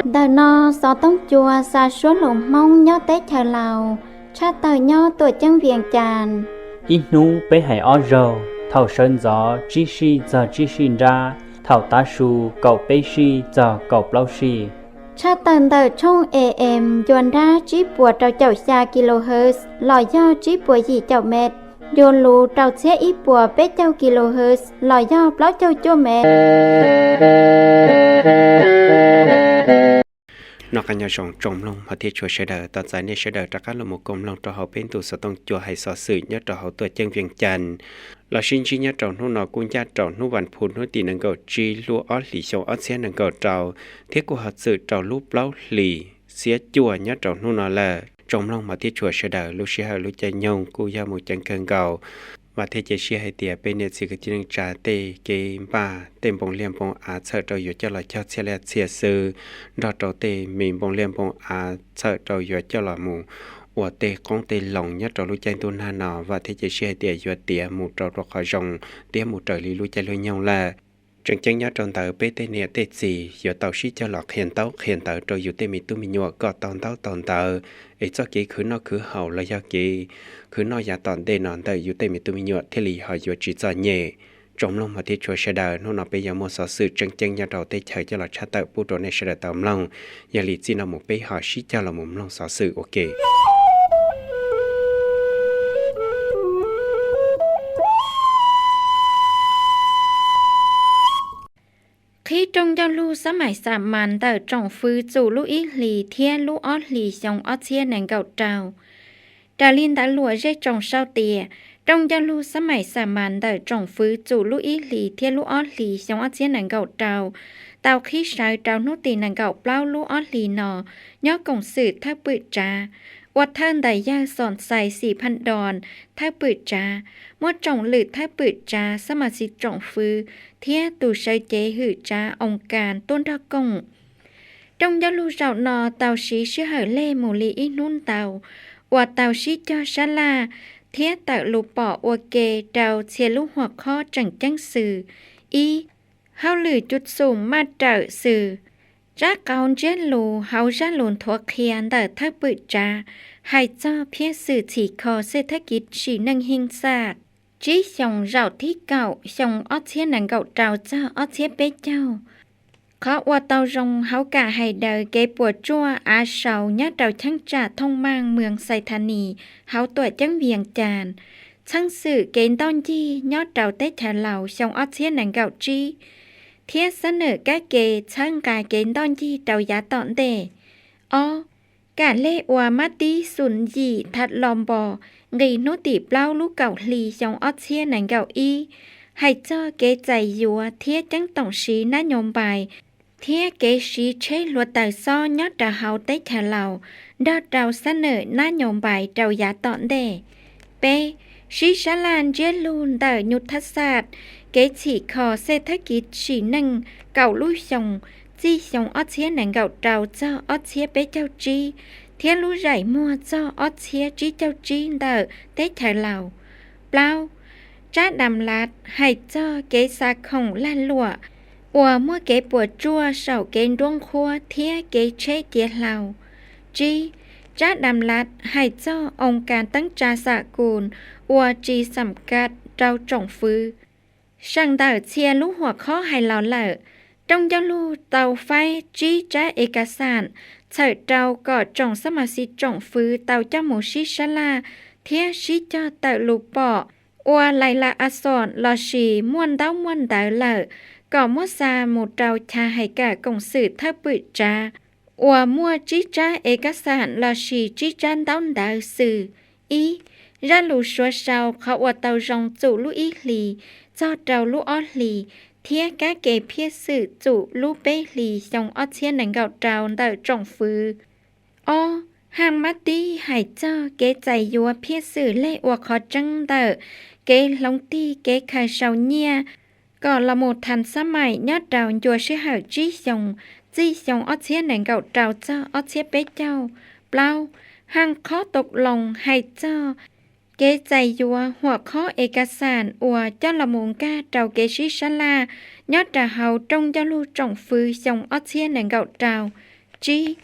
Ntawm no xov tooj cua xa suab lus Hmoob nyob teb chaws Laus, tshaj tawm nyob Tuam Ceeb Vias Cas. Ib hnub peb hais ob zaug, thaum sawv ntxov tsib sij txog tsib sij nrab, thaum tav su kaum peb sij txog kaum plaub sij. Tshaj tawm ntawm tshooj A M ncua nrab tsib puas rau caum xya kilohertz los yog tsib puas yim caum met, ncua luv rau txhiab ib puas peb caug kilohertz los yog plaub caug cuaj met. Noj qab nyob zoo tsoom mloog hmov thiab tshua sawv daws, tos txais nej sawv daws rov qab los mus koom mloog rau hauv peb ntu xov tooj cua hais xov xwm nyob rau hauv Tuam Ceeb Vias Cas. Los sib ntsib nyob rau hnub no kuj ncaj rau hnub vas phuv hnub tim nees nkaum tsib lub ob hlis xyoo ob txhiab nees nkaum rau, thiab kuj ho txwm rau lub plaub hlis xiab cuaj nyob rau hnub no lawm. Tsoom mloog hmov thiab tshua sawv daws, lub sij hawm lub caij nyoog kuj yog mus ceev kawg nkaus. Vam thiab cia siab hais tias peb niam txiv kwv tij neej tsa tej kev npaj tej npoo liaj npoo av txhawm rau yuav coj los cog txhia liaj txhia xwb, nrog rau tej me npoo liaj npoo av txhawm rau yuav coj los mus ua tej qoob tej loo nyob rau lub caij ntuj nag no. Vam thiab cia siab hais tias yuav tiav mus rau rau qhov zoo thiab mus raws li lub caij lub nyoog lawm. Tseem ceeb nyob rau ntawd peb tej niam tej txiv yuav tau sib cog los qhia ntaub qhia ntawv rau yus tej me tub me nyuam kom tau ntaub tau ntawv, es txoj kev khwv noj khwv haus los yog kev khwv noj yav tom ntej no ntawm yus tej me tub me nyuam thiaj li ho yuav tsis txom nyem. Tsoom mloog hmov thiab tshua sawv daws, hnub no peb yuav muaj xov xwm tseem ceeb nyob rau teb chaws coj los tshaj tawm pub rau nej sawv daws tau mloog. Yog li txij no mus peb ho sib cog los mus mloog xov xwm ua ke. Qhib rooj ncauj lug xab mais xa mas ntawm tsoom fwv txum lub ib hlis thiab lub ob hlis xyoo ob txhiab nees nkaum rau. Raws li ntawv luam zej tsoom sau tias, rooj ncauj lug xab mais xa mas ntawm tsoom fwv txum lub ib hlis thiab lub ob hlis xyoo ob txhiab nees nkaum rau tau qhib sawv rau hnub tim nees nkaum plaub lub ob hlis no nyob koom xwm thawj pwm tsav, ua thawj ntawm yawg Xom Xais Xim Phaj Dos thawj pwm tsav, muaj tsoom lwm thawj pwm tsav, xab mais xi tsoom fwv thiab tus sawv cev hwm tsav oo kas tuaj nrog koom. Rooj ncauj lug zaum no tau siv sij hawm lej mus li ib hnub ntau, uas tau sib cog sab laj thiab tawm lus pom ua ke rau txhia lub huam qhob tseem ceeb xws: Ib, hauj lwm cuv xum maj rawm xws, tsab qauv ntsiab lus hauv zaj lus nthuav qhia ntawm thawj pwm tsav hais txog phiaj xwm txhim kho xej thab kiv sim neej hej xaj tsib xyoos zaum thib kaum xyoo ob txhiab nees nkaum rau txog ob txhiab peb caug. Qhov ua tau zoo hauv kam hais daws kev puas tsuaj av sau nyob rau cheeb tsam Thooj Maj Mws Xais Thas Nis hauv tuam ceeb Vias Cas, txheeb xwm kev ntoj ncig nyob rau teb chaws Laus xyoo ob txhiab nees nkaum tsib, thiab xab nawm kab ke txhawb nqa kev ntoj ncig rau yav tom ntej. Ob, kam lej ua mab tib xum yim Thas Los Npos nqis hnub tim plaub lub kaum hli xyoo ob txhiab nees nkaum ib, hais txog kev txais yuav thiab ceeb toom siv nab nyos npais thiab kev siv tsheb hluav taws xob nyob rau hauv teb chaws Laus nrog rau xab nawm nab nyos npais rau yav tom ntej. Peb, sib sab laj ntsiab lug ntawm nyuj thab xaj kev txhim kho xej thab kiv sim neej kaum lub xyoo, txij xyoo ob txhiab nees nkaum rau txog ob txhiab peb caug tsib, thiab lub zaim muag txog ob txhiab tsib caug tsib ntawm teb chaws Laus. Plaub, tsab Das Las hais txog kev xa khoom lag luam uas muaj kev puas tsuaj saum kev nruab nqhuab thiab kev tsheb ciav hlau. Tsib, tsab Das Las hais txog oo kas teeb tsa xam kus uas tsis xam kas rau tsoom fwv. Seem ntawm txhia lub huam qhob hais los lawm, rooj ncauj lug tau faib tsib tsab es kas xas txhawm rau kom tsoom xab mas xis tsoom fwv tau coj mus sib sab laj thiab sib cog tawm lus pom, ua lais las a xom lossis muaj ntaub muaj ntawv lawm, kom muab xa mus rau chav hais kam koom xwm thawj pwm tsav uas muaj tsib tsab es kas xas lossis tsib tsab ntaub ntawv xws: Ib, zaj lus suav sau qhov ua tau zoo txum lub ib hlis txog rau lub ob hlis thiab kab ke phiaj xwm txum lub peb hlis xyoo ob txhiab nees nkaum rau ntawm tsoom fwv. Ob, haj mab tib hais txog kev txais yuav phiaj xwm lej ua qhov tseeb ntawm kev hloov tig kev khaws sau nyiaj kom los mus thas xab maim nyob rau ncua sij hawm tsib xyoos, txij xyoo ob txhiab nees nkaum rau txog ob txhiab peb caug. Plaub, haj qhob tau loo hais txog kev txais yuav huam qhob es kas xas uas coj los mus nkag rau kev sib sab laj nyob rau hauv rooj ncauj lug tsoom fwv xyoo ob txhiab nees nkaum rau. Tsib,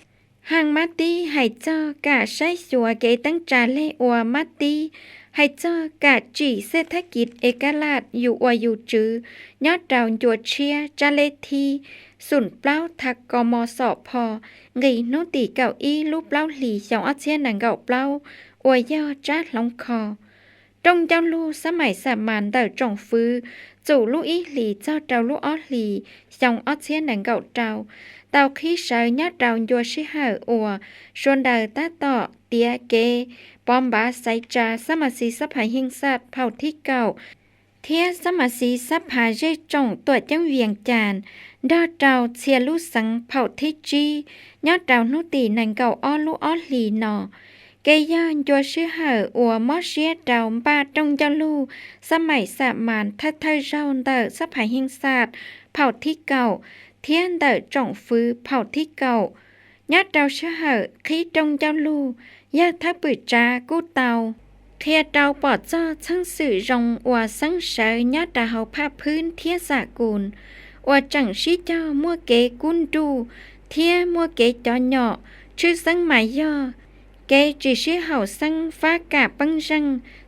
haj mab tib hais txog kam saib xyuas kev teeb tsa leg ua mab tib, hais txog kam tsim xej thab kiv es kas las yus ua yus tswv nyob rau ncua tshiab tsab leb thib xum plaub thab kos mos xom phos nqis hnub tim kaum ib lub plaub hlis xyoo ob txhiab nees nkaum plaub uas yog tsab hloov kho. Rooj ncauj lug xab maim xam mas ntawm tsoom fwv txum lub ib hlis txog rau lub ob hlis xyoo ob txhiab nees nkaum rau tau qhib sawv nyob rau ncua sij hawm uas sua daws tab tom tiav kev pov npav xaiv tsa xab mas xiv xab phas yeej xaj phaum thib kaum thiab xab mas xiv xab phas zej tsoom tuam ceeb Vias Cas nrog rau txhia lub xeev phaum thib tsib nyob rau hnub tim nees nkaum ob lub ob hlis no. Kev yog ncua sij hawm uas mob siab rau npaj rooj ncauj lug xab maim xam mas thawj thawj zaug ntawm xab phas yeej xaj phaum thib kaum thiab ntawm tsoom fwv phaum thib kaum. Nyob rau sij hawm qhib rooj ncauj lug, yawg thawj pwm tsav kuj tau qhia rau pom txog txheej xwm zoo uas xeeb sawv nyob rau hauv phaj phwb thiab xam kus uas tseem sib cog muaj kev kub nruj thiab muaj kev cov nyom, tshwj xeeb mas yog kev tsis sib haum xeeb fab kam peeb zeej,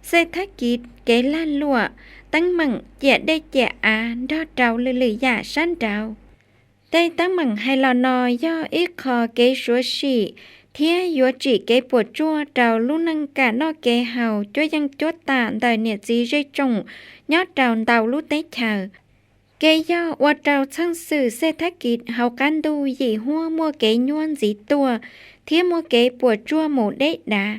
xej thab kiv kev lag luam, teeb meem ciam dej ciam av nrog rau lwm lwm yam sab nraud. Tej teeb meem hais los no yog ib qho kev suav sim thiab yuav tsim kev puas tsuaj rau lub neej kam noj kev haus cuab yeej cuab tam ntawm niam txiv zej tsoom nyob rau ntau lub teb chaws. Kev yog ua rau txheej xwm xej thab kiv hauv qab ntuj yim huab muaj kev nyuaj ntxiv tuaj thiab muaj kev puas tsuaj mus deb dav.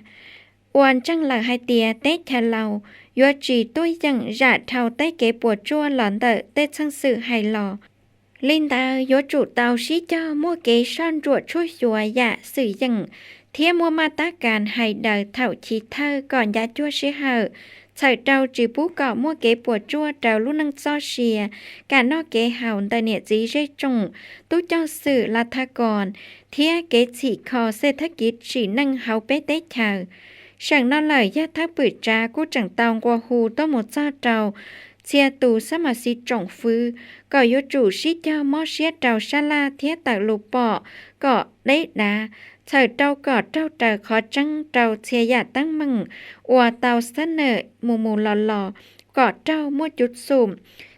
Uas ntseeg lawm hais tias teb chaws Laus yuav tsis tuaj yeem zam dhau tej kev puas tsuaj los ntawm tej txheej xwm hais los. Li ntawd yuav tsum tau sib cog muaj kev soj ntsuam tshuaj xyuas yam xwm yeem thiab muaj maj tab kas hais daws thaum chiv thawj kom ncav cuag sij hawm, txhawm rau tsis pub kom muaj kev puas tsuaj rau lub neej txoj sia, kam noj kev haus ntawm niam txiv zej tsoom, tub coj xwm lav thab kos thiab kev txhim kho xej thab kiv sim neej hauv peb teb chaws. Seem no lawm yawg thawj pwm tsav kuj tseem tau nqua hu tuaj mus txog rau txhia tus xab mas xiv tsoom fwv kom yuav tsum sib cog mob siab rau sab laj thiab tawm lus pom kom deb dav, txhawm rau kom raug raws qhov tseeb rau txhia yam teeb meem uas tau xab nawm mus mus los los kom raug muaj cuv xum,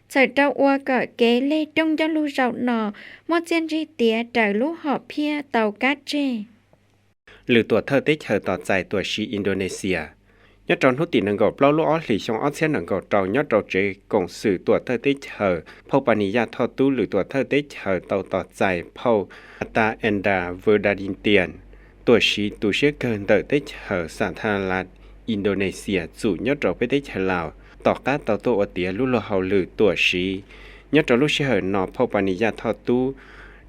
txhawm rau ua kom kev leg rooj ncauj lug zaum no muaj txiaj ntsig tiav raws lub hom phiaj tau kab tseg. Lwm tuam thawj teb chaws tos txais tuam siv Indonesia. Nyob rau hnub tim nees nkaum plaub lub ob hlis xyoo ob txhiab nees nkaum rau nyob rau tsev koom xwm tuam thawj teb chaws phauj Pas Nis Yaj Thoj Tub lwm tuam thawj teb chaws tau tos txais phauj Ata Enda Verdanitian tuam siv tu siab kawg ntawm teb chaws Xa Tha Las Indonesia txum nyob rau peb teb chaws Laus tom qab tau tuaj ua tiav lub luag hauj lwm tuam siv. Nyob rau lub sij hawm no phauj Pas Nis Yaj Thoj Tub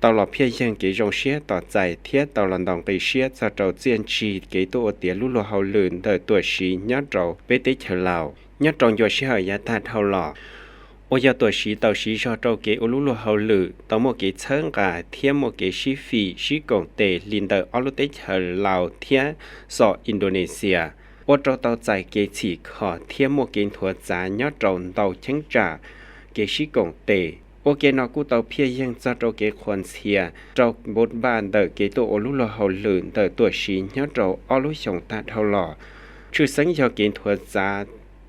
tau los phiaj yeeg kev zoo siab tos txais thiab tau los ntaus nqi siab txog rau txiaj ntsig kev tuaj ua tiav lub luag hauj lwm ntawm tuam siv nyob rau peb teb chaws Laus nyob rau ncua sij hawm yav tag dhau los uas yog tuam siv tau siv zog rau kev ua lub luag hauj lwm tau muaj kev txhawb nqa thiab muaj kev sib fim sib koom tes li ntawm ob lub teb chaws Laus thiab Xos Indonesia, ua rau tau txais kev txhim kho thiab muaj kev nthuav txav nyob rau ntau cheeb tsam kev sib koom tes. Ua ke no kuj tau phiaj yeeg txog rau kev qhuas ntxhias rau npau npaj ntawm kev tuaj ua lub luag hauj lwm ntawm tuam siv nyob rau ob lub xyoos tag dhau los. Tshwj xeeb yog kev nthuav txav,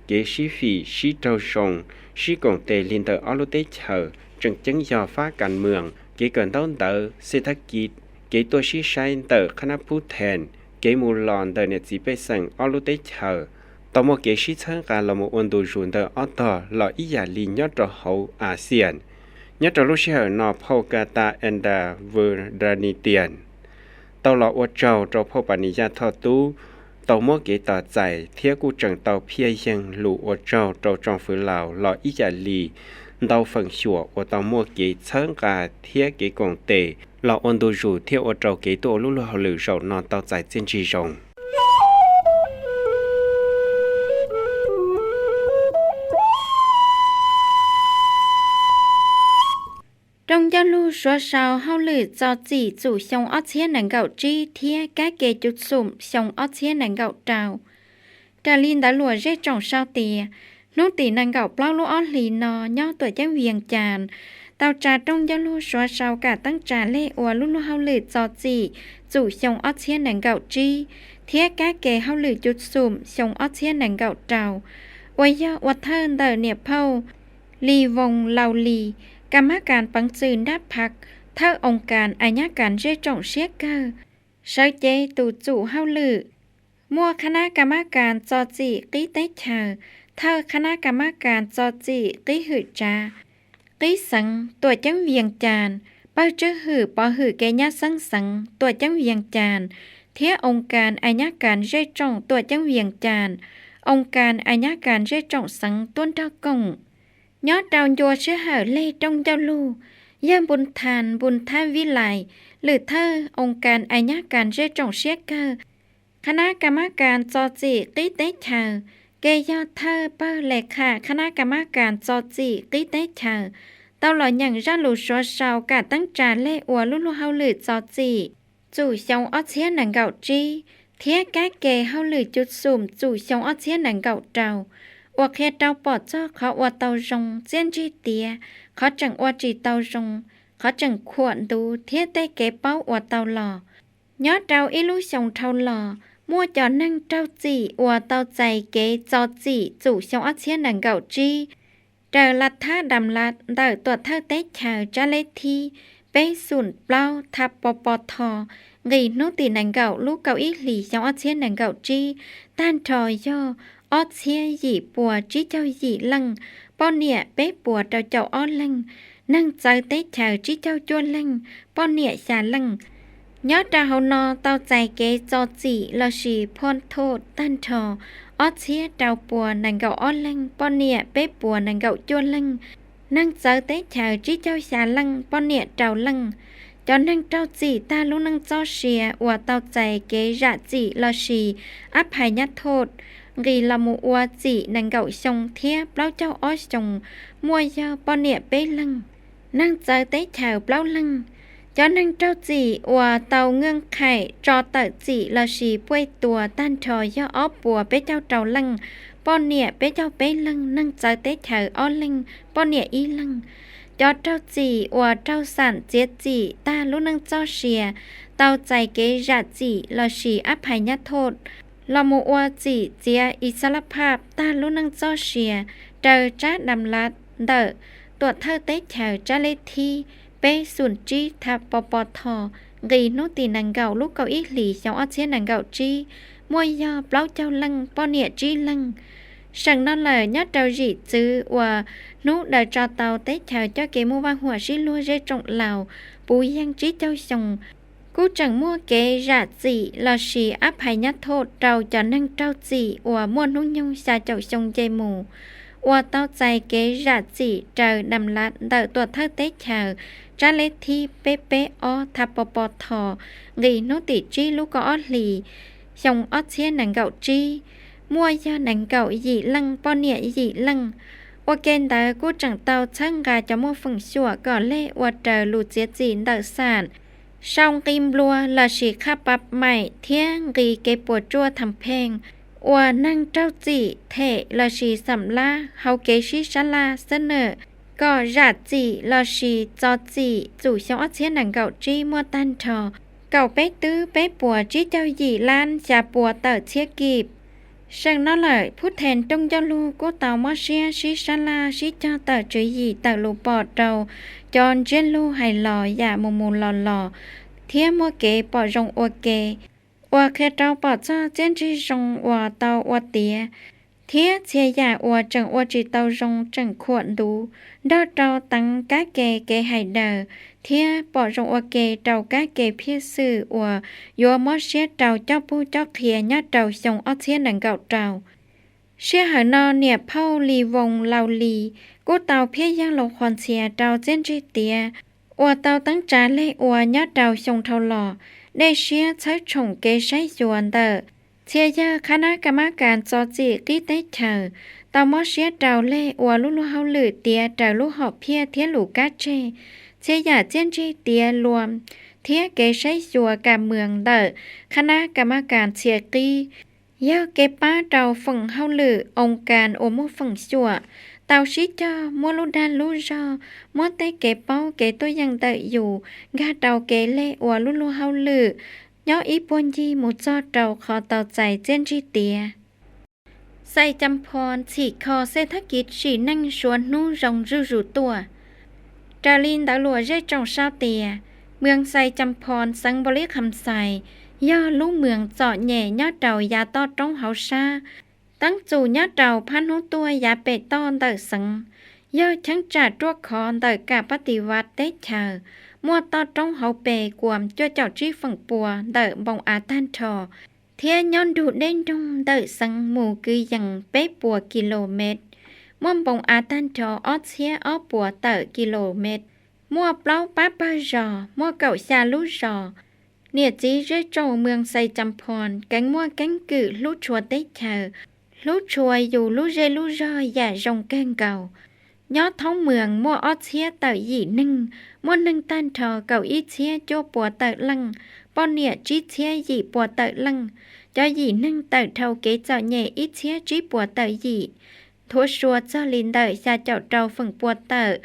kev sib fim sib raug zoo, sib koom tes li ntawm ob lub teb chaws, tseem ceeb yog fab kas mwam, kev kawm ntaub ntawv, xej thab kiv, kev tuaj sib saib ntawm qhab nab phub then, kev mus los ntawm niam txiv pej xeem ob lub teb chaws, tau muaj kev sib txhawb nqa los mus ua ntu zus ntawm ob tog los ib yam li nyob rau hauv ASEAN. Nyob rau lub sij hawm no phauj Kata Enda Verdanitian tau los ua tsaug rau phauj Pas Nis Yaj Thoj Tub tau muab kev tos txais thiab kuj tseem tau phiaj yeeg lus ua tsaug rau tsoom fwv Laus los ib yam li ntau feem xyuam uas tau muaj kev txhawb nqa thiab kev koom tes los ua ntu zus thiab ua rau kev tuaj ua lub luag hauj lwm zaum no tau txais txiaj ntsig zoo. Rooj ncauj lug suav sau hauj lwm txo txim txum xyoo ob txhiab nees nkaum tsib thiab kab ke cuv xum xyoo ob txhiab nees nkaum rau. Raws li ntawv luam zej tsoom sau tias, hnub tim nees nkaum plaub lub ob hlis no nyob tuam ceeb Vias Cas tau tsa rooj ncauj lug suav sau kam teeb tsa lej ua lub luag hauj lwm txo txim txum xyoo ob txhiab nees nkaum tsib thiab kab ke hauj lwm cuv xum xyoo ob txhiab nees nkaum rau, uas yog ua thawj ntawm niam phauj Lis Voos Laus Lis, ka mab kas peev xwm nrab phav, thawj oo kas a nyab kas zej tsoom siab kawg, sawv cev tus txum hauj lwm. Muaj qhab nab ka mab kas txo txim qib teb chaws, thawj qhab nab ka mab kas txo txim qib hwm tsav, qib xeev tuam ceeb Vias Cas, pawg tswj hwm pov hwm kev nyab xeeb xeev tuam ceeb Vias Cas, thiab oo kas a nyab kas zej tsoom tuam ceeb Vias Cas, oo kas a nyab kas zej tsoom xeev tuaj nrog koom. Nyob rau ncua sij hawm lej rooj ncauj lug, yawg Npus Thas Npus Thab Vib Lais, lwm thawj oo kas a nyab kas zej tsoom siab kawg, qhab nab ka mab kas txo txim qib teb chaws, ke yog thawj pawg le kham qhab nab ka mab kas txo txim qib teb chaws, tau los nyeem zaj lus suav sau kam teeb tsa lej ua lub luag hauj lwm txo txim txum xyoo ob txhiab nees nkaum tsib thiab kab ke hauj lwm cuv xum txum xyoo ob txhiab nees nkaum rau, uas qhia rau pom txog qhov ua tau zoo, txiaj ntsig tiav, qhov tseem ua tsis tau zoo, qhov tseem khuam ntuv thiab tej kev paub ua tau los. Nyob rau ib lub xyoo dhau los, muaj cov neeg raug txim uas tau txais kev txo txim txum xyoo ob txhiab nees nkaum tsib raws lav thab dam lav ntawm tuam thawj teb chaws tsab lej thib peb xum plaub tha po po tho nqis hnub tim nees nkaum lub kaum ib hlis xyoo ob txhiab nees nkaum tsib, tag nrho yog ob txhiab yim puas tsib caug yim leej, poj niam peb puas rau caum ob leeg, neeg txawv teb chaws tsib caug cuaj leeg, poj niam xya leej. Nyob rau hauv no tau txais kev txo txim lossis phoj thoj tag nrho ob txhiab rau puas nees nkaum ob leeg, poj niam peb puas nees nkaum cuaj leeg, neeg txawv teb chaws tsib caug xya leej, poj niam rau leej. Cov neeg raug txim tag lub neej txoj sia uas tau txais kev zam txim lossis ab phais nyab thoj nqis los mus ua txim nees nkaum xyoo thiab plaub caug ob xyoo muaj yog poj niam peb leeg, neeg txawv teb chaws plaub leeg. Cov neeg raug txim uas tau nwj qhaim tso tawm txim lossis puaj tua tag nrho yog ob puas peb caug rau leej, poj niam peb caug peb leeg, neeg txawv teb chaws ob leeg, poj niam ib leeg. Cov raug txim uas raug xam txiav txim tag lub neej txoj sia tau txais kev zam txim lossis ab phais nyab thoj los mus ua txim txiav ixalaj phaj tag lub neej txoj sia raws tsab dam lav ntawm tuam thawj teb chaws tsab lej thib peb xum tsib tha po po tho nqis hnub tim nees nkaum lub kaum ib hlis xyoo ob txhiab nees nkaum tsib muaj yog plaub caug leej, poj niam tsib leeg. Seem no lawm nyob rau zim txwv uas hnub daws tso tau teb chaws coj kev muaj vaj huam sib luag zej tsoom laus puv yeej tsib caug xyoo, kuj tseem muaj kev zam txim lossis ab phais nyab thoj rau cov neeg raug txim uas muaj hnub nyoog xya caum xyoo nce mus, uas tau txais kev zam txim raws dam lav ntawm tuam thawj teb chaws tsab lej thib peb peb ob tha po po tho nqis hnub tim tsib lub kaum ob hlis xyoo ob txhiab nees nkaum tsib, muaj yog nees nkaum yim leej, poj niam yim leej. Ua ke ntawd kuj tseem tau txhawb nqa cov muaj feem xyuam kom lej ua raws lus txiav txim ntawm xam sau nqi nplua lossis qhaj pab maim thiab nqi kev puas tsuaj tham pheej uas neeg raug txim them lossis xam lab hauv kev sib sab laj xab nawm kom zam txim lossis txo txim txum xyoo ob txhiab nees nkaum tsib muaj tag nrho kaum peb twb peb puas tsib caug yim lab xya puas tawm txhiab kib. Seem no lawm phub thees rooj ncauj lug kuj tau mob siab sib sab laj sib cog tawm tswv yim tawm lus pom rau cov ntsiab lus hais los yam mus mus los los thiab muaj kev pom zoo ua ke, uas qhia rau pom txog txiaj ntsig zoo uas tau ua tiav thiab txhia yam uas tseem ua tsis tau zoo tseem khuam ntuv nrog rau teev kab ke kev hais daws thiab pom zoo ua ke rau kab ke phiaj xwm uas yuav mob siab rau coj pug coj qhia nyob rau xyoo ob txhiab nees nkaum rau. Sij hawm no niam phauj Lis Voos Laus Lis kuj tau phiab yeej lus qhuas ntxhias rau txiaj ntsig tiav uas tau teeb tsa lej ua nyob rau xyoo dhau los, dej siab txhawb tshoom kev saib xyuas ntawm txhia yawg qhab nab ka mab kas txo txim qib teb chaws, tau mob siab rau lej ua lub luag hauj lwm tiav raws lub hom phiaj thiab lus kab tseg, txhia yam txiaj ntsig tiav luas thiab kev saib xyuas kam moos ntawm qhab nab kam maj kas txhia qib, yog kev pab rau feem hauj lwm oo kas uas muaj feem xyuam tau sib cog muab lub dag lub zog, muab tej kev paub kev tuaj yeem ntawm yus nkag rau kev lej ua lub luag hauj lwm nyob ib puag ncig mus txog rau qhov tau txais txiaj ntsig tiav. Xais Cas Phos txhim kho xej thab kiv sim neej suav hnub zoo zuj zus tuaj. Raws li ntawv luam zej tsoom sau tias, moos Xais Cas Phos xeev Npaus Lis Kham Xais yog lub moos txom nyem nyob rau yav toj roob hauv sab, teeb txum nyob rau phab hnub tuaj yav pem toj ntawm xeev, yog cheeb tsam ruaj khov ntawm kam pab tis vaj teb chaws, muaj toj roob hauv pes kuas cuaj caum tsib feem pua ntawm npoo av tag nrho, thiab nyob nrug dej nroog ntawm xeev mus kwv yees peb puas kis lus mev, muaj npoo av tag nrho ob txhiab ob puas tawm kis lus mev, muaj plaub pab pawg zos, muaj kaum xya lub zos. Niam txiv zej tsoom moos Xais Cas Phos keev muaj keeb kwm hlub tshua teb chaws, hlub tshua yus lub zej lub zog yam zoo kawg nkaus. Nyob thoob moos muaj ob txhiab tawm yim neeg, muaj neeg tag nrho kaum ib txhiab cuaj puas tawm leej, poj niam tsib txhiab yim puas tawm leej. Cov yim neeg tawm dhau kev txom nyem ib txhiab tsib puas tawm yim, nthuav sua txog li ntawm xya caum rau feem pua tawm.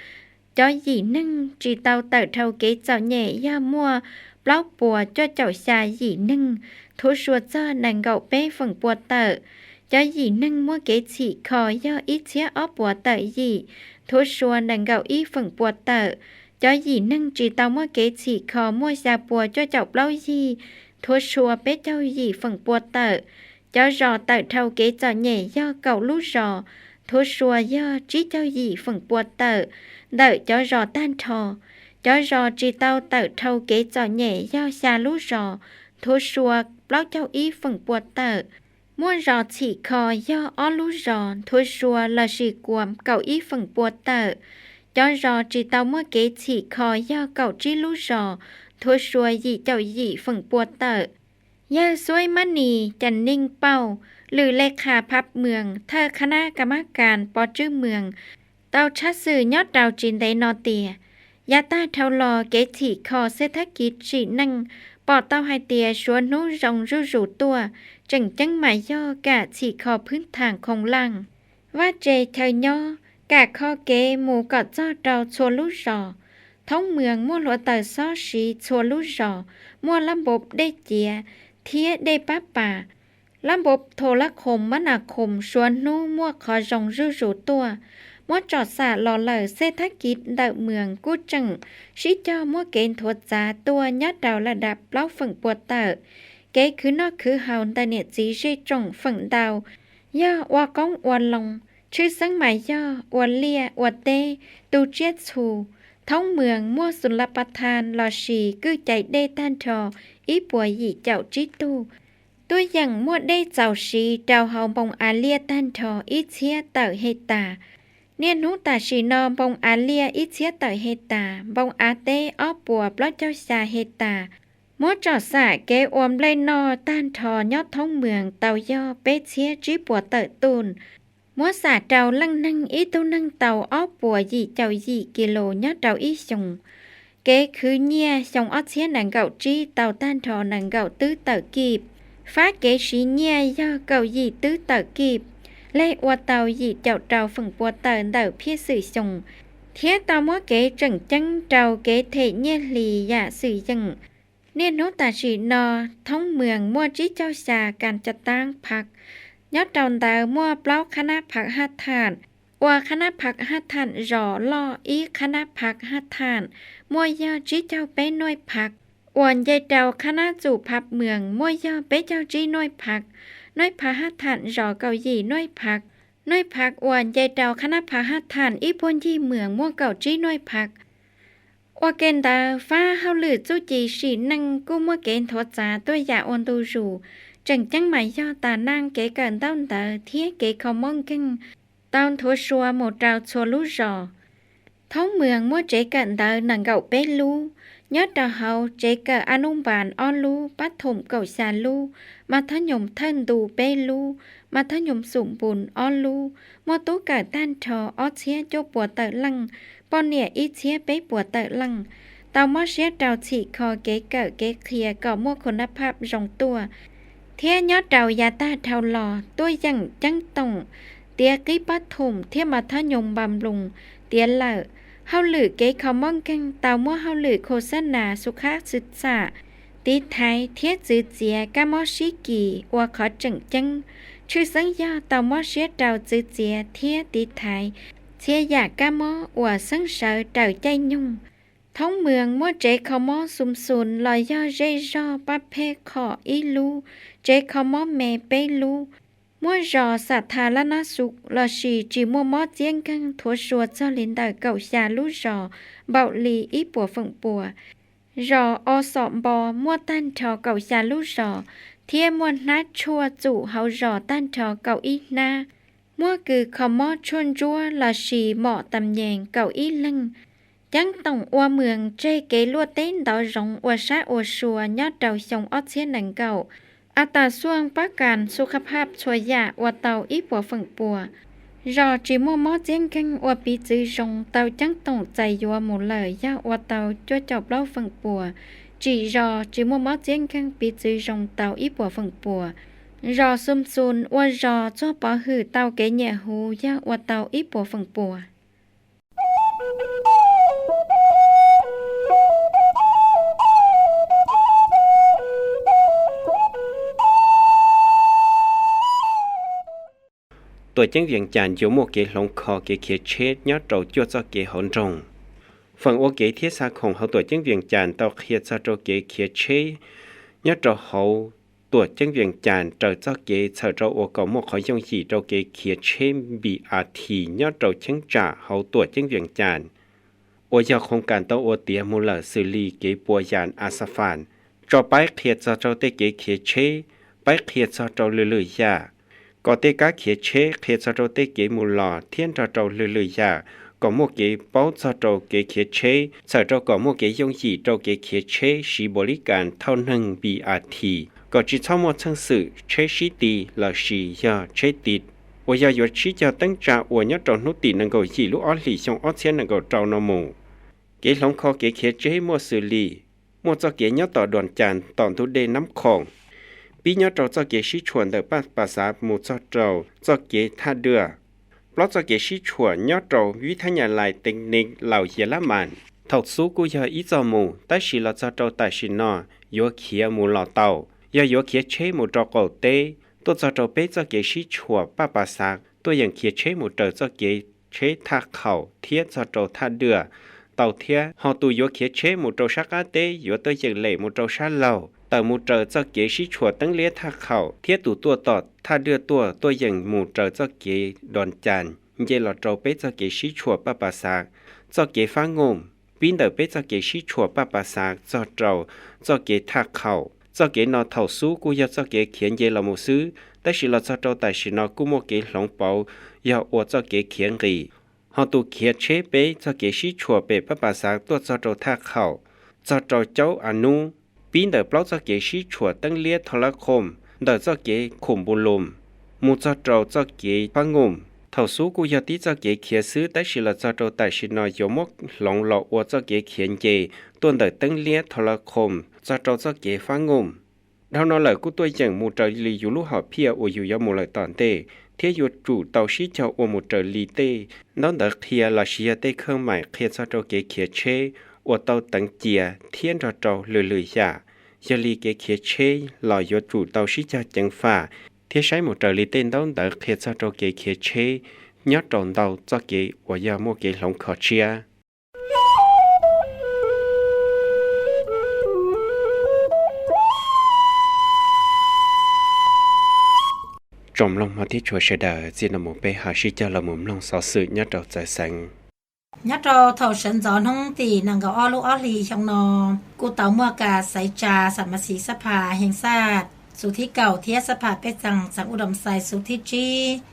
Cov yim neeg tsis tau tawm dhau kev txom nyem yog muaj plaub puas cuaj caum xya yim neeg, nthuav sua txog nees nkaum peb feem pua tawm. Cov yim neeg muaj kev txhim kho yog ib txhiab ob puas tawm yim, nthuav sua nees nkaum ib feem pua tawm. Cov yim neeg tsis tau muaj kev txhim kho muaj xya puas cuaj caum plaub yig, nthuav sua peb caug yim feem pua tawm. Cov zos tawm dhau kev txom nyem yog kaum lub zos, nthuav sua yog tsib caug yim feem pua tawm. Ntawm cov zos tag nrho, cov zos tsis tau tawm dhau kev txom nyem yog xya lub zos, nthuav sua plaub caug ib feem pua tawm. Muaj zos txhim kho yog ob lub zos, nthuav sua lossis kuas kaum ib feem pua tawm. Cov zos tsis tau muaj kev txhim kho yog kaum tsib lub zos, nthuav sua yim caum yim feem pua tawm. Yawg Xuab Mab Nis Cas Neej Pauj, lwm le qha phab moos, thawj qhab nab ka mab kas pov tswj moos, tau tshaj xwm nyob rau tsis ntev no tias, yav tag dhau los kev txhim kho xej thab kiv sim neej pom tau hais tias suav hnub zoo zuj zus tuaj, tseem ceeb mas yog kam txhim kho phwb thaam khoom laj, vaj tse chaw nyob, kam kho kev mus kom txog rau txhua lub zos. Thoob moos muaj hluav taws xob siv txhua lub zos, muaj lab npoo dej ciav thiab dej pab pas, lab npoo tho lab khoom mab nas khoom, suav hnub muaj qhov zoo zuj zus tuaj. Muab tsom xam los lawm xej thab kiv ntawm moos kuj tseem sib cog muaj kev nthuav txav tuaj nyob rau laj dab plaub feem pua tawm. Kev khwv noj khwv haus ntawm niam txiv zej tsoom feem ntau yog ua qoob ua loo, tshwj xeeb mas yog ua liaj ua teb, tu tsiaj txhu. Thoob moos muaj xus la pa tha lossis kwj cai dej tag nrho ib puas yim caum tsib tug. Tuaj yeem muaj dej txaus siv rau hauv npoo av liaj tag nrho ib txhiab tawm he tas. Niaj hnub tam sim no npoo av liaj ib txhiab tawm he tas, npoo av teb ob puas plaub caug xya he tas. Muab tsom xam kev ua nplej noj tag nrho nyob thoob moos tau yog peb txhiab tsib puas tawm tuj. Muab xam rau leej neeg ib tug neeg tau ob puas yim caum yim kis lus nyob rau ib xyoos. Kev khwv nyiaj xyoo ob txhiab nees nkaum tsib tau tag nrho nees nkaum twb tawm kij. Fab kev siv nyiaj yog kaum yim twb tawm kij, lej ua tau yim caum rau feem pua tawm ntawm phiaj xwm xyoo, thiab tau muab kev tseem ceeb rau kev them nyiaj hlis yam xwm yeem. Niaj hnub tam sim no, thoob moos muaj tsib caug xya kas ca taab phav, nyob rau ntawd muaj plaub qhab nab phav haj tham, ua qhab nab phav haj tham zos loj ib qhab nab phav haj tham, muaj yog tsib caug peb nuaj phav, uas nce rau qhab nab txum phav moos muaj yog peb caug tsib nuaj phav, nuaj phav haj tham zos kaum yim nuaj phav, nuaj phav uas nce rau qhab nab phav haj tham ib puag ncig moos muaj kaum tsib nuaj phav. Ua ke ntawd, fab hauj lwm txuj ci sim neej kuj muaj kev nthuav txav tuaj yam ua ntu zus, tseem ceeb mas yog tas neej kev kawm ntaub ntawv thiab kev kho mob nkeeg tau nthuav sua mus rau txhua lub zos. Thoob mwm muaj tsev kawm ntawv nees nkaum peb lub. Nyob rau hauv tsev kawm Anub Npas ob lub, Pab Thoom kaum xya lub, Mas Thab Nyoos Thawj Ntu peb lub, Mas Thab Nyoos Xum Npus ob lub, muaj tub kawm tag nrho ob txhiab cuaj puas tawm leej, poj niam ib txhiab peb puas tawm leej. Tau mob siab rau txhim kho kev kawm kev qhia kom muaj khun nab phab zoo tuaj. Thiab nyob rau yav tag dhau los tuaj yeem ceeb toom tiav qib Pab Thoom thiab Mas Thab Nyoos Npas Nploos tiav lawm. Hauj lwm kev kho mob nkeeg tau muab hauj lwm khos xab nas xu khab xwm txam tiv thaiv thiab txwv txiav kab mob sib kis ua qhov tseem ceeb. Tshwj xeeb yog tau mob siab rau txwv txiav thiab tiv thaiv txhia yam kab mob uas xeeb sawv raws caij nyoog. Thoob mwm muaj tsev kho mob Xum Xum los yog zej zog Pab Pheb Khom ib lub, tsev kho mob me peb lub. Muaj zos Xam Thas Lab Nab Xus lossis tsis muaj mob txiab nkeeg thuav sua txog li ntawm kaum xya lub zos npaum li ib puas feem pua. Zos O Xom Npo muaj tag nrho kaum xya lub zos, thiab muaj hnab tshuaj txum hauv zos tag nrho kaum ib hnab. Muaj kws kho mob tshuaj ntsuab lossis mom tas nyees kaum ib leeg. Ceeb toom ua mwm tseg kev luaj teb ntov zoov ua sab ua sua nyob rau xyoo ob txhiab nees nkaum. A tas xuaj pab kas xu khab phab txhua yam ua tau ib puas feem pua. Zos tsis muaj mob txiab nkeeg ua piv txwv zoo tau ceeb toom txais yuav mus lawm yog ua tau cuaj caum plaub feem pua. Tsim zos tsis muaj mob txiab nkeeg piv txwv zoo tau ib puas feem pua. Zos Xum Xum ua zos txuag pov hwm tau kev nyiam huv yog ua tau ib puas feem pua. Tuam ceeb Vias Cas yuav muaj kev hloov kho kev khiav tsheb nyob rau cuaj txoj kev hauv nroog. Feem ua kev thiab xa khoom hauv tuam ceeb Vias Cas tau qhia txog rau kev khiav tsheb nyob rau hauv tuam ceeb Vias Cas raws txoj kev txhawm rau ua kom muaj qhov yooj yim rau kev khiav tsheb B R T nyob rau cheeb tsam hauv tuam ceeb Vias Cas, uas yog khoos kas tau ua tiav mus lawm xws li kev pua yas Asafas, tso paib qhia txog rau tej kev khiav tsheb, paib qhia txog rau lwm lwm yam, kom tej kab khiav tsheb qhia txog rau tej kev mus los thiab nrog rau lwm lwm yam, kom muaj kev paub txog rau kev khiav tsheb, txhawm rau kom muaj kev yooj yim rau kev khiav tsheb siv npaum li kas thauj neeg B R T, kom tsis txhob muaj txheej xwm tsheb sib ti lossis yog tsheb ti, uas yog yuav sib cog teeb tsa uas nyob rau hnub tim nees nkaum yim lub ob hlis xyoo ob txhiab nees nkaum rau no mus. Kev hloov kho kev khiav tsheb muaj xws li: muaj txoj kev nyob tom Duas Cas tom ntug dej Nab Khoom, pib nyob rau txoj kev sib tshuam ntawm Paj Pas Xav mus txog rau txoj kev Thaj Dwaj, plaub txoj kev sib tshuam nyob rau Vib Thab Nyas Lais Tees Nis Laus Yia Lab Mas. Thaum xub kuj yog ib txoj mus, tab sis los txog rau tam sim no yuav khiav mus los tau, yog yuav khiav tsheb mus rau qaum teb, tuaj txog rau peb txoj kev sib tshuam Paj Pas Xav tuaj yeem khiav tsheb mus raws txoj kev tsheb Thaj Khaum thiab txog rau Thaj Dwaj tau thiab. Ho tus yuav khiav tsheb mus rau sab qab teb yuav tuaj yeem lem mus rau sab laug tawm mus raws txoj kev sib tshuam teeb liab Thaj Khaum, thiab tus tuaj tom Thaj Dwaj tuaj tuaj yeem mus raws txoj kev Duas Cas nce los rau peb txoj kev sib tshuam Paj Pas Xav. Txoj kev Fab Nkooj pib ntawm peb txoj kev sib tshuam Paj Pas Xav txog rau txoj kev Thaj Khaum. Txoj kev no thaum xub kuj yog txoj kev khiav nce los mus xwb, tab sis los txog rau tam sim no kuj muaj kev hloov pauv yog ua txoj kev khiav nqis. Ho tus khiav tsheb peb txoj kev sib tshuam pem Paj Pas Xav tuaj txog rau Thaj Khaum, txog rau Caub A Nub, pib ntawm plaub txoj kev sib tshuam teeb liab Thoj Lab Khoom, ntawm txoj kev Khum Npu Lus mus txog rau txoj kev Fab Nkooj. Thaum xub kuj yog tib txoj kev khiav xwb, tab sis los txog rau tam sim no yuav muab hloov los ua txoj kev khiav nce tuaj ntawm teeb liab Thoj Lab Khoom txog rau txoj kev Fab Nkooj. Dhau no lawm kuj tuaj yeem mus raws li yus lub hom phiaj uas yus yuav mus lawm tom ntej, thiab yuav tsum tau sib cog ua mus raws li tej ntaub ntawv qhia lossis yog tej khawj maim qhia txog rau kev khiav tsheb uas tau teev cia thiab nrog rau lwm lwm yam. Yog li kev khiav tsheb los yuav tsum tau sib cog ceev faj thiab saib mus raws li tej ntaub ntawv qhia txog rau kev khiav tsheb nyob rau ntau txoj kev uas yog muaj kev hloov kho tshiab. Tsoom mloog mog thiab tshua sawv daws, txij no mus peb ho sib cog los mus mloog xov xwm nyob rau txawv xeev. Nyob rau thaum sawv ntxov hnub tim nees nkaum ob lub ob hlis xyoo no, kuj tau muaj kas xaiv tsa xam mas xis xab phas Hees Xaj xub thib kaum thiab xab phas pej xeem xeev U Doo Xais xub thib tsib.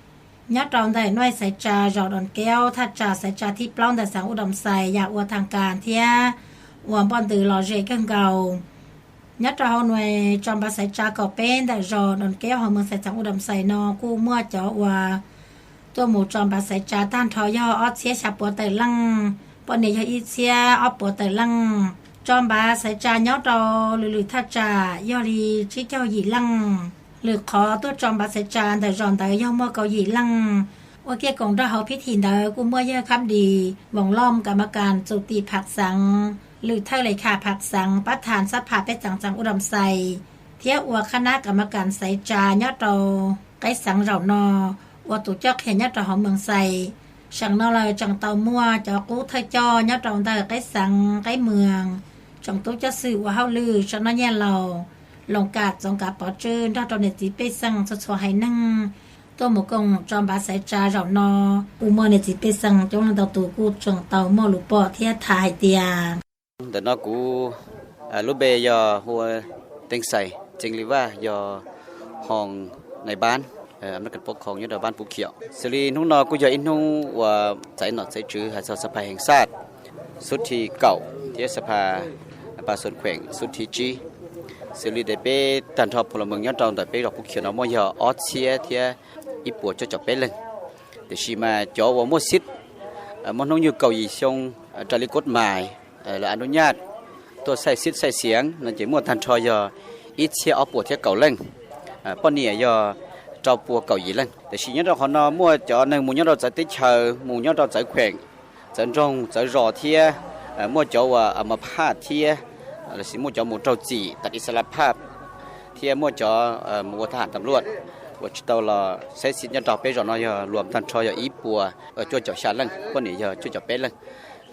Nyob rau ntawm nuav xaiv tsa zaum Doos Kev thaj tsam xaiv tsa thib plaub ntawm xeev Ub Doos Xais yam ua thaaj kas thiab ua npoj ntws lom zem kawg nkaus. Nyob rau hauv nuav tso npav xaiv tsa kaum peb ntawm zos Doos Kev hauv moos Xais xeev Ub Doos Xais no kuj muaj cov uas tuaj mus tso npav xaiv tsa taag nrho yog ob txhiab xya puas tawm leej, poj niam yog ib txhiab ob puas tawm leej. Tso npav xaiv tsa nyob rau lwm lwm thaj tsam yog li tsib caug yim leej. Lwm qhov tuaj tso npav xaiv tsa ntawm zos ntawd yog muaj kaum yim leej. Ua kiag koom nrog hauv phib thim ntawd kuj muaj yawg Khab Dis Voos Loj kam ma kas txum tim phaj xeev, lwm thawj le kham phaj xeev, pab thas xab pham peb xeev xeev Ub Doos Xais thiab ua qhab nab kam ma kas xaiv tsa nyob rau qeb xeev zaum no ua tus coj qhia nyob rau hauv moos Xais. Seem no lawm tseem tau muaj cov qub thawj coj nyob rau ntawm qeb xeev qeb moos, tsoom tub coj xwm ua hauj lwm, sau noj nyiaj laus, loos kam txoov kav pov tswj nrog rau niam txiv pej xeem txhua txhua haiv neeg tuaj mus koom tso npav xaiv tsa zaum no. Kuj muaj niam txiv pej xeem coob leej ntau tus kuj tseem tau muaj lus pom thiab tham hais tias, ntawm no kuv lub npe yog hu ua Teej Xais, Tseev Li Vaj, yog hoo nais npab American Pob Khoom nyob rau npab Puv Khiam. Xws li hnub no kuj yog ib hnub uas txais nom txais tswv hais txog xab phaj heev xaj, xub thib kaum thiab xab phaj pas xoos kheem xub thib tsib. Xws li tias peb tag nrho phoo los mees nyob rau ntawm peb zos Puv Khiam no muaj yog ob txhiab thiab ib puas cuaj caum peb leeg. Tiam sis mas cov uas muaj xib, muaj hnub nyoog kaum yim xyoo raws li kod mais lawv a nub nyaj tuaj xaij xib xaij xiav no ces muaj tag nrho yog ib txhiab ob puas thiab kaum leej, poj niam yog rau puas kaum yim leej. Tiam sis nyob rau qhov no muaj cov neeg mus nyob rau txawv teb chaws, mus nyob rau txawv kheem, txawv nroog, txawv zos thiab muaj cov uas a ma phaj thiab lossis muaj cov mus raug txim tas ib xas la phaj thiab muaj cov mus ua thab ham tam luaj uas tsis tau los xaib xib nyob rau peb zos no yog luam tag nrho yog ib puas cuaj caum xya leej, poj niam yog cuaj caum peb leej.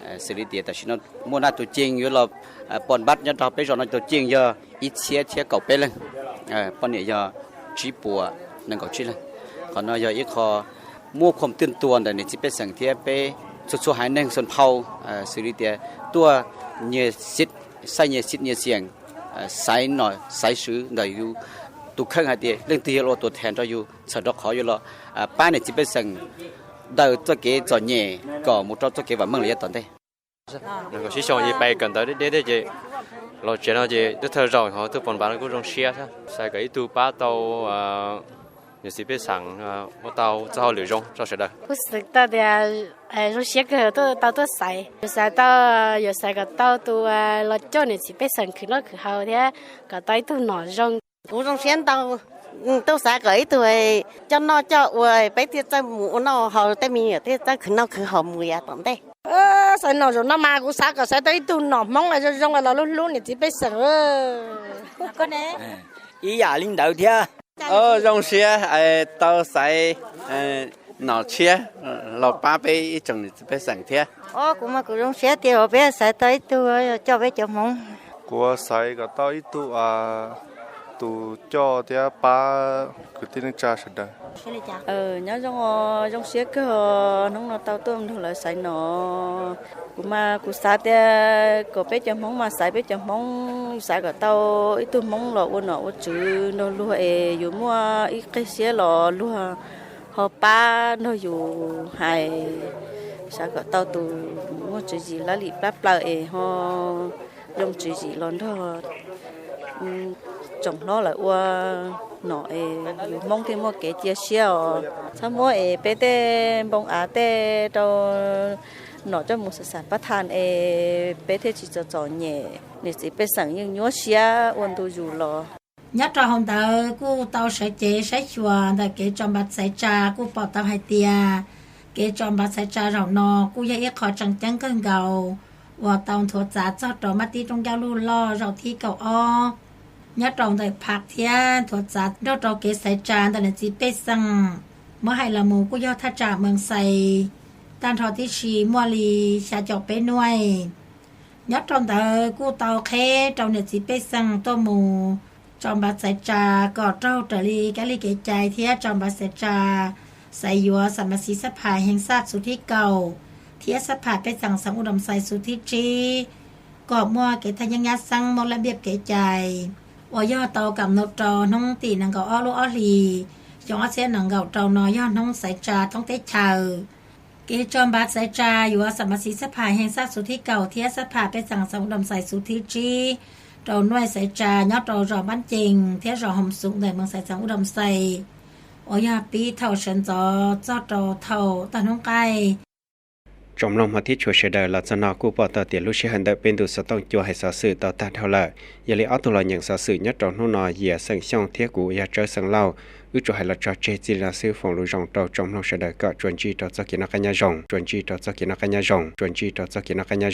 Xws li tias tam sim no muaj naj tus ceeg yuav los pom npab nyob rau peb zos no tus ceeg yog ib txhiab thiab kaum peb leeg, poj niam yog tsib puas nees nkaum tsib leeg. Qhov no yog ib qho muaj khoom twj tua ntawm niam txiv pej xeem thiab peb txhua txhua haiv neeg xoos phau, xws li tias tuaj nyias xib, xaij nyias xib nyias xiam, xaiv nom xaiv swv ntawm yus tus kheej hais tias leej twg yuav los ua tuam thas rau yus txhawm rau qhov yuav los pab niam txiv pej xeem daws txoj kev txom nyem kom mus rau txoj kev vam meej los yav tom ntej. Sib xyoo ces pais kawm ntawv deb deb thiab ces los tsev no ces twb thawj zaug ho tuaj pom npav no kuj zoo siab thiab, xav kom ib tug pab tau niam txiv pej xeem ua tau txoj hauj lwm zoo rau sawv daws. Kuv xav tau tias zoo siab kawg tau tuaj xaiv, kuv xav tau, yuav xav kom tau tus los coj niam txiv pej xeem khwv noj khwv haus thiab kom tau ib tug nom zoo. Kuv zoo siab ntau, tuaj xav kom ib tug coj noj coj ua peb thiaj txawj mus ua noj haus, tej me nyuam thiaj txawj khwv noj khwv haus mus yav tom ntej. Xaiv nom zaum no mas kuv xav kom xaiv tau ib tug nom Hmoob zoo zoo los hlub hlub niam txiv pej xeem. Ib yam li ntawd thiab. Zoo siab tau xaiv nom tshiab los pab peb ib tsoom niam txiv pej xeem thiab. Kuv mas kuv zoo siab tias peb xaiv tau ib tug coj peb cov Hmoob. Kuv xaiv kom tau ib tug tus coj thiab pab kwv tij neej tsa sawv daws. Nyob zoo, zoo siab kawg hnub no tau tuaj nrog lawv xaiv nom. Kuv mas kuv xav tias kom peb cov Hmoob mas xaiv peb cov Hmoob, xav kom tau ib tug Hmoob los ua nom ua tswv nrog luag es yuav muaj ib qig siab los luag ho pab nrog yus hais, xav kom tau tus muaj tswv yim lab lim plab plaws es ho zoo tswv yim los nrog tsoom hlob lawv ua nom es yus Hmoob thiaj muaj kev cia siab os. Txhob muab es peb tej npoo av tej rau nom coj mus xav xav pab thas es peb thiaj tsis txom txom nyem, niam txiv pej xeem yeej nyuaj siab ua ntu zus los. Nyob rau hauv ntawd kuj tau sawv cev saib xyuas ntawm kev tso npav xaiv tsa kuj pom tau hais tias kev tso npav xaiv tsa zaum no kuj yog ib qho tseem ceeb kawg nkaus uas tau nthuav txav txog rau mab tib rooj ncauj luj loj zaum thib kaum ob nyob rau ntawm phaj thiab nthuav txav nrog rau kev xaiv tsa ntawm niam txiv pej xeem. Muab hais los mus kuj yog thaj tsam Moos Xais tag nrho tib si muaj li xya caum peb nuaij. Nyob rau ntawd kuj tau qheb rau niam txiv pej xeem tuaj mus tso npav xaiv tsa kom raug raws li kab li kev cai thiab tso npav xaiv tsa xaiv yuav xam mas xiv xab phaj heev xaj xub thib kaum thiab xab phaj pej xeem xeev Ub Doos Xais xub thib tsib kom muaj kev thaj yeeb nyab xeeb muaj laj npiaj kev cai uas yog tau kam nub rau hnub tim nees nkaum ob lub ob hlis Xyoo ob txhiab nees nkaum rau no yog hnub xaiv tsa thoob teb chaws. Kev tso npav xaiv tsa yuav xam mas xiv xab pham heej xab xuv thib kaum thiab xab pham pej xeem xeev u dam xais xuv thib tsib rau nuaij xaiv tsa nyob rau zos Npab Cees thiab zos Hoom Xum ntawm mees xais xeev u dam xais, uas yog pib thaum sawv ntxov txog rau thaum tag hnub qaij. Tsoom mloog hmov thiab tshua sawv daws, los txog no kuj pom tau tias lub sij hawm ntawm peb ntu xov tooj cua hais xov xwm tau tag dhau lawm. Yog li ob tug los nyeem xov xwm nyob rau hnub no Yias xeem Xyooj thiab kuv uas yog Tsawb xeem Lauj, wb tsuas hais los tso tseg txij li no xwb. Foom lus zoo rau tsoom mloog sawv daws kom tsuas ntsib rau txoj kev noj qab nyob zoo, tsuas ntsib rau txoj kev noj qab nyob zoo, tsuas ntsib rau txoj kev noj qab nyob